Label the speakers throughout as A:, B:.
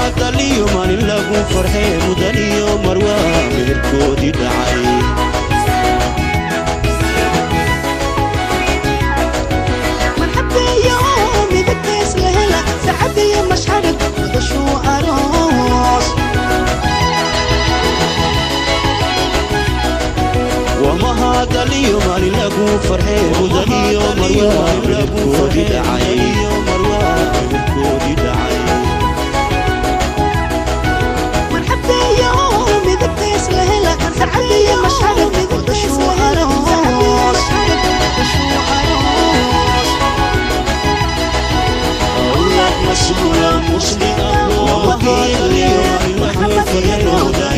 A: Mahadaliyo maalin lagu farxee, mudaniyo marwaa meherkoodii dhacay.
B: Marxabeeyo midabtees la hela, sacadiyo mashxarad madashuu aroos.
A: Waa mahadaliyo maalin lagu farxee, mudaniyo marwaa meherkoodii dhacay.
B: Marxabeeyo midabtees la hela, sacadiyo mashxarad madashuu aroos.
A: Awlaad masuula muslim ah oo diin leh, Maxamed iyo Rooda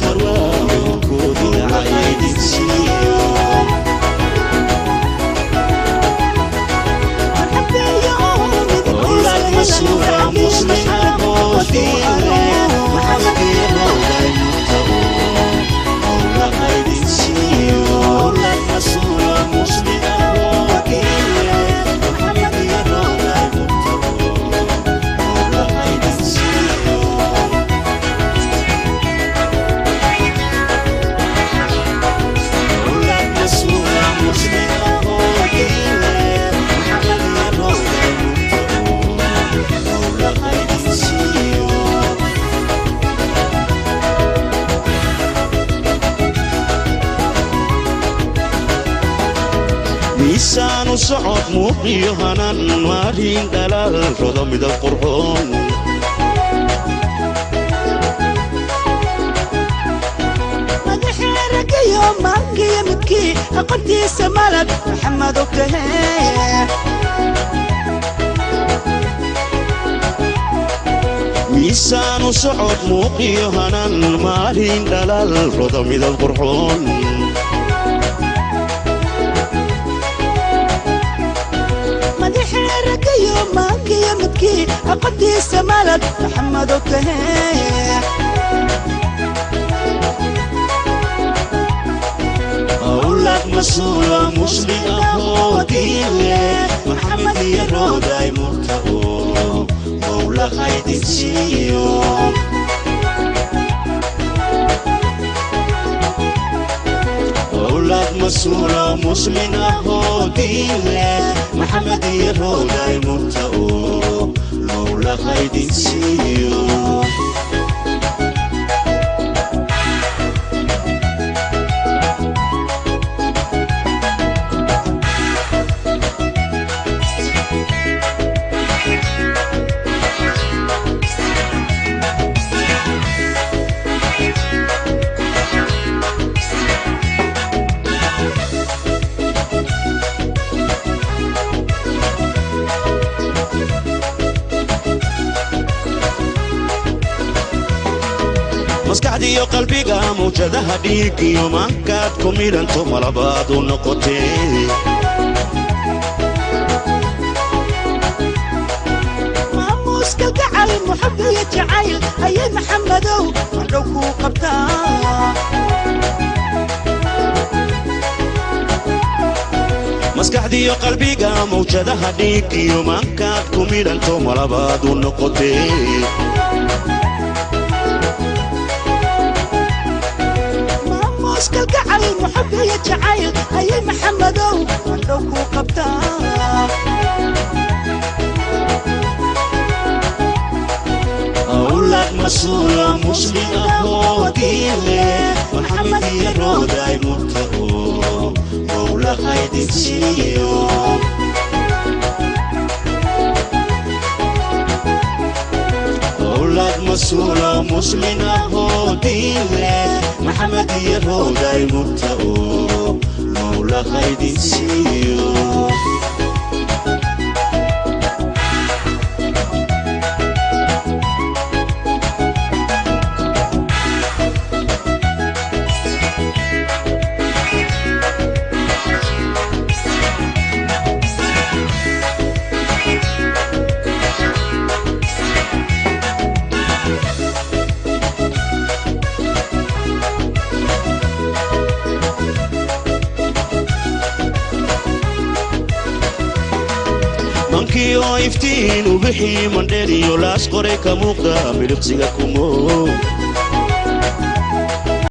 A: marwaa meherkoodii dhacay.
B: Marxabeeyo midabtees la
A: Awlaad
B: hela,
A: masuula
B: sacadiyo
A: muslim
B: mashxarad
A: ah oo
B: madashuu
A: diin leh,
B: aroos.
A: Maxamed iyo Rooda murta oo Mawla haydin siiyo. Awlaad masuula muslim ah oo diin leh, Maxamed iyo Rooda murta oo Mawla haydin siiyo. Awlaad masuula muslim ah oo diin leh, Maxamed iyo Rooda murta oo Mawla haydin siiyo. Miisaanu socod muuqiyo hanan, maalin dhalaal rodo midab qurxoon.
B: Madaxeeragayo maankiyo midkii aqoontiisa malad Maxamed og tahe.
A: Miisaanu socod muuqiyo hanan, maalin dhalaal rodo midab qurxoon.
B: Madaxeeragayo maankiyo midkii aqoontiisa malad Maxamed og tahe.
A: Awlaad masuula muslim ah oo diin leh, Maxamed iyo Rooday murta oo Mawla haydin siiyo. Awlaad masuula muslim ah oo diin leh, Maxamed iyo Rooday murta oo Mawla haydin siiyo. Maskaxdiiyo qalbiga mawjadaha dhiig iyo maankaad ku midhanto malabaad u noqotee.
B: Maamuuska gacal muxab iyo jacayl ayay Maxamedow madhow kuu qabtaa.
A: Maskaxdiiyo qalbiga mawjadaha dhiig iyo maankaad ku midhanto malabaad u noqotee.
B: Maamuuska gacal muxab iyo jacayl ayay Maxamedow madhow kuu qabtaa.
A: Awlaad masuula muslim ah oo diin leh, Maxamed iyo Rooday murta oo Mawla haydin siiyo. Awlaad masuula muslim ah oo diin leh, Maxamed iyo Rooday murta oo Mawla haydin siiyo. Mankii oo iftiin ubixii Mandheeriyo Laas Qoray ka muuqda, miliqsiga kumo.